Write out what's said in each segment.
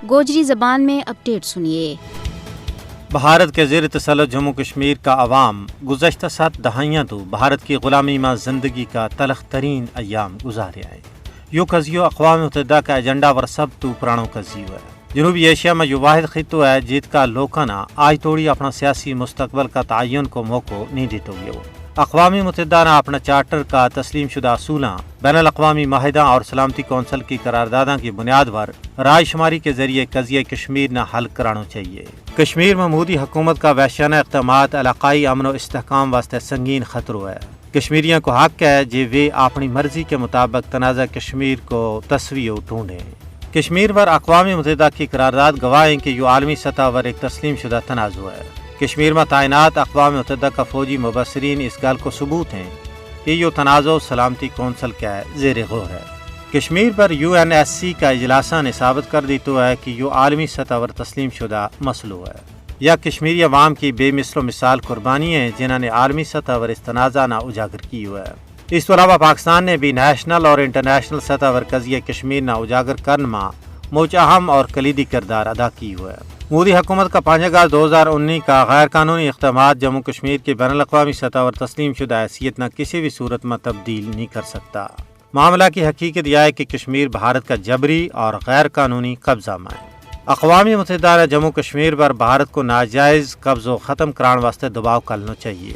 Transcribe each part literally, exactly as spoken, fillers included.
گوجری زبان میں اپڈیٹ سنیے۔ بھارت کے زیر تسلط جموں کشمیر کا عوام گزشتہ سات دہائیاں تو بھارت کی غلامی ما زندگی کا تلخ ترین ایام گزاریا ہیں۔ یوہ قضیو اقوام متحدہ کا ایجنڈا پر سب تو پرانو قضیو ہے۔ جنوبی ایشیا ما یوہ واحد خطو ہے جت کا لوکاں نا آج توڑی اپنا سیاسی مستقبل کا تعین کو موقعو نہیں دیتو گیو۔ اقوام متحدہ نا اپنا چارٹر کا تسلیم شدہ اصولاں، بین الاقوامی معاہداں اور سلامتی کونسل کی قرارداداں کی بنیاد پر رائے شماری کے ذریعے قضیہ کشمیر نا حل کرانو چاہیے۔ کشمیر ما مودی حکومت کا وحشانہ اقدامات علاقائی امن و استحکام واسطے سنگین خطرو ہے۔ کشمیریاں کو حق ہے جے ویہ اپنی مرضی کے مطابق تنازعہ کشمیر کو تسویو ٹونڈیں۔ کشمیر پر اقوام متحدہ کی قرارداد گواہ ہیں کہ یوہ عالمی سطح پر ایک تسلیم شدہ تنازعو ہے۔ کشمیر ما تعینات اقوام متحدہ کا فوجی مبصرین اس گل کو ثبوت ہیں کہ یوہ تنازعو سلامتی کونسل کے زیر غور ہے۔ کشمیر پر یو این ایس سی کا اجلاساں نے ثابت کر دیتو ہے کہ یوہ عالمی سطح پر تسلیم شدہ مسئلو ہے۔ یا کشمیری عوام کی بے مثل و مثال قربانی ہیں جنہاں نے عالمی سطح پر اس تنازعہ نا اجاگر کیو ہے۔ اس تو علاوہ پاکستان نے بھی نیشنل اور انٹرنیشنل سطح پر قضیہ کشمیر نا اجاگر کرن ما مچ اہم اور کلیدی کردار ادا کیو ہے۔ مودی حکومت کا پانچ اگست دو ہزار انی کا غیر قانونی اقدامات جموں کشمیر کے بین الاقوامی سطح پر تسلیم شدہ حیثیت نا کسی بھی صورت ما تبدیل نہیں کر سکتا۔ معاملہ کی حقیقت یا ہے کہ کشمیر بھارت کا جبری اور غیر قانونی قبضہ ما ہے۔ اقوام متحدہ نا جموں کشمیر پر بھارت کو ناجائز قبضو ختم کران واسطے دباؤ کرنو چاہیے۔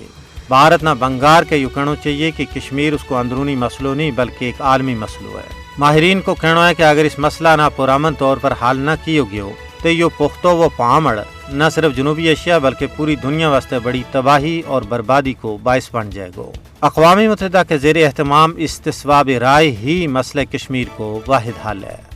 بھارت نا بنگار کے یوہ کہنو چاہیے کہ کشمیر اس کو اندرونی مسئلو نہیں بلکہ ایک عالمی مسئلو ہے۔ ماہرین کو کہنو ہے کہ اگر اس مسئلہ نا پرامن طور پر حل نہ کیو گیو تو یوہ پختو و پامڑ نہ صرف جنوبی ایشیا بلکہ پوری دنیا واسطے بڑی تباہی اور بربادی کو باعث بن جائے گو۔ اقوام متحدہ کے زیر اہتمام استصواب رائے ہی مسئلہ کشمیر کو واحد حل ہے۔